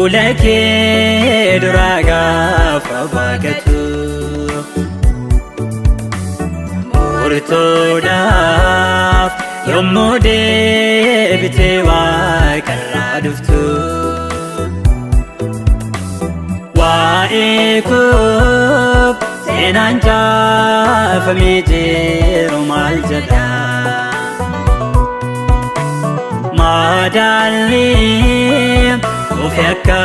Fuula kee duraa gaafa baqatu murtoodhaaf yommuu deebitee waaqarraa dhuftu waa'ee koof seenaan caafamee jiru maal jedha? Madaalli ofi akka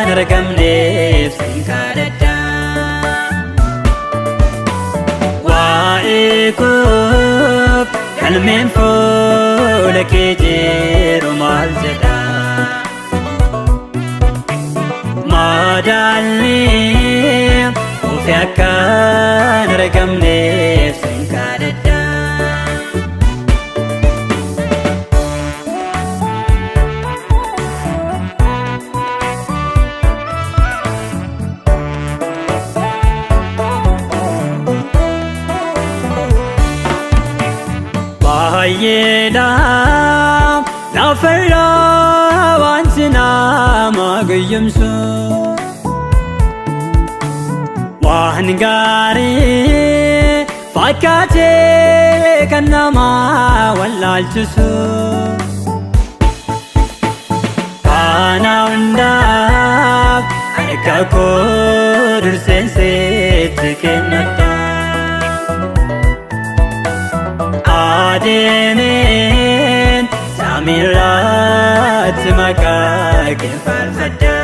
hin argamneef sin kadhadha. Waa'ee koof galmeen fuula kee jiru maal jedha? Madaalli ofi akka hin argamneef sin kadhadha. Baay'eedha lafarraa wanti nama guyyumsu waan gaarii fakkaatee kan nama wallaalchisu. Kana hundaaf harka koo durseen sitti kennadha. Adeemeen samiirratti maqaa kee faarfadha.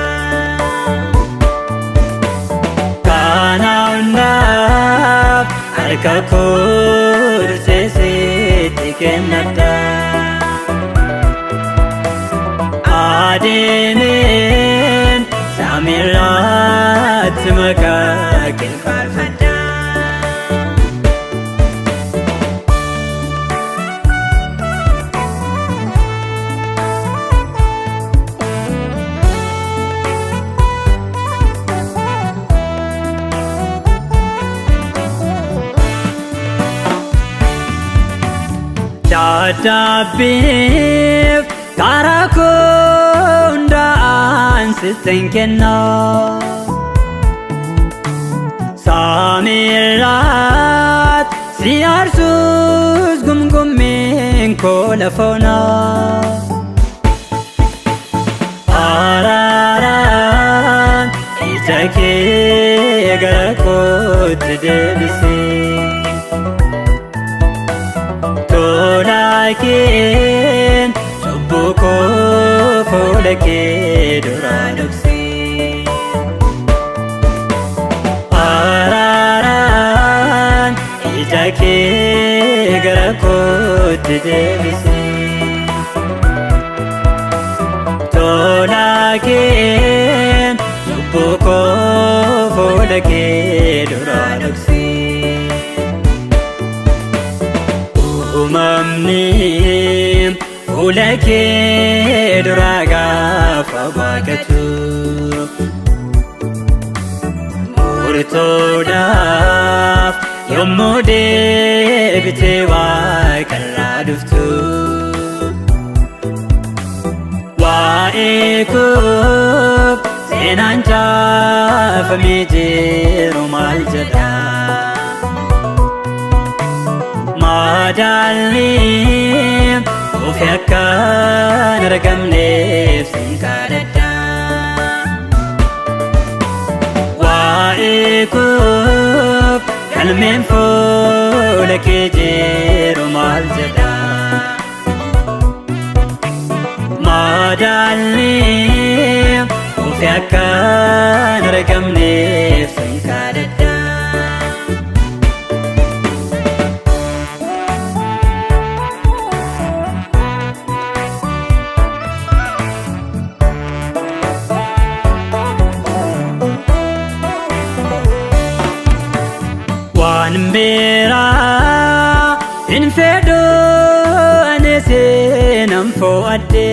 Kana hundaaf harka koo dursee sitti kennadha. Adeemeen samiirratti maqaa kee faarfadha. Dadhabbiif karaa koo hundaan sittin kenna. Samiirraat si aarsus gumgummeen koo lafoona. Araaraan ija kee gara kootti deebisee. Tola keen cubbuu koo fuula kee duraa dhoksee. Araaraan ija kee gara kootti deebisee. Tola keen cubbuu koo fuula kee duraa dhoksee. Uumamni fuula kee duraa gaafa baqatu murtoodhaaf yommuu deebitee waaqarraa dhuftu waa'ee koof seenaan caafamee jiru maal jedha? Madaalli ofi akka hin argamneef sin kadhadha. Waa'ee koof galmeen fuula kee jiru maal jedha? Madaalli ofi akka hin argamneef sin kadhadha. Waan biraa hin fedhu ani seenan fo'adhe.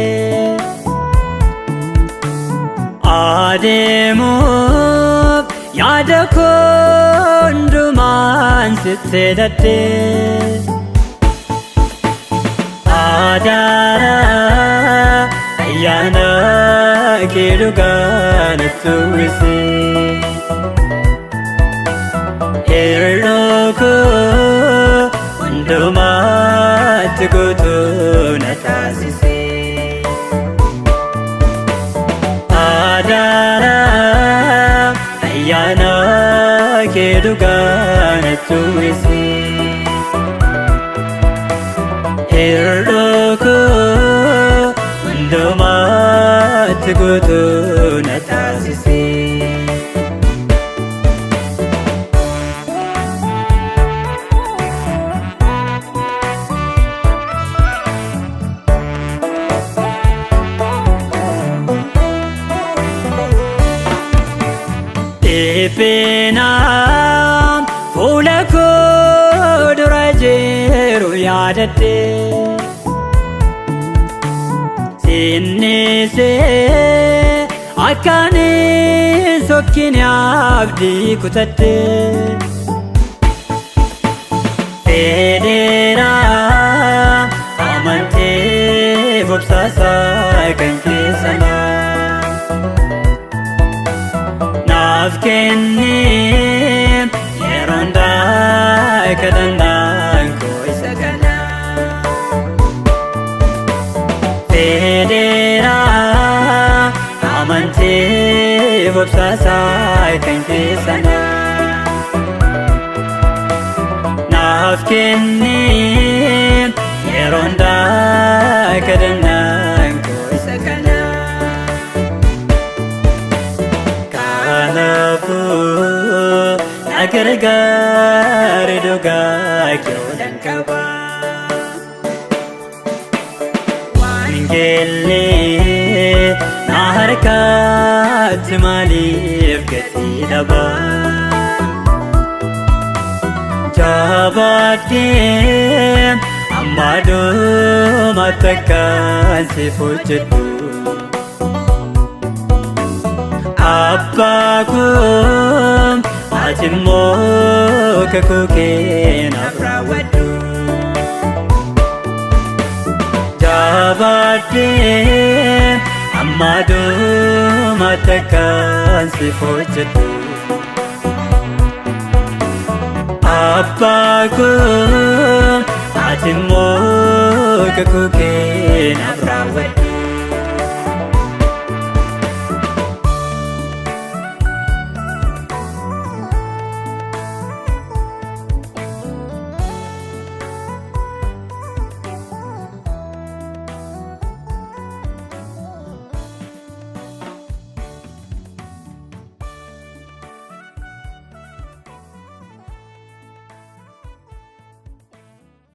Adeemuuf yaada koo hundumaan sitti hidhadhe. Adaara ayyaana kee dhugaa natti uwwise. Hir'uu koo hundumaatti guutuu na taasise. Adaraa ayyaana kee dhugaa natti uwwise. Hir'uu koo hundumaatti guutuu na taasise. Dhiphina fuula koo dura jiru yaadadhe. Sinnisee akkaan hin sokkine abdii kutadhe. Fedheera amantee bobsaasaa kan keessanaa. Naaf kenni yeroo hundaa kadhannaan koo isa kana. Fedheera amantee bobsaasaa kan keessanaa. Naaf kenni yeroo hundaa kadhannaan koo isa kana. Kanaafuu na gargaari dhugaa keewwan qaba. Wangeelli na harkaatti maaliif gatii dhaba? Jabaadhee amma dhumaatti akkaan siif hojjedhu. Abbaa koo ati immoo kakuu kee naaf raawwadhu. Jabaadhee amma dhumaatti akkaan siif hojjedhu. Abbaa koo ati immoo kakuu kee naaf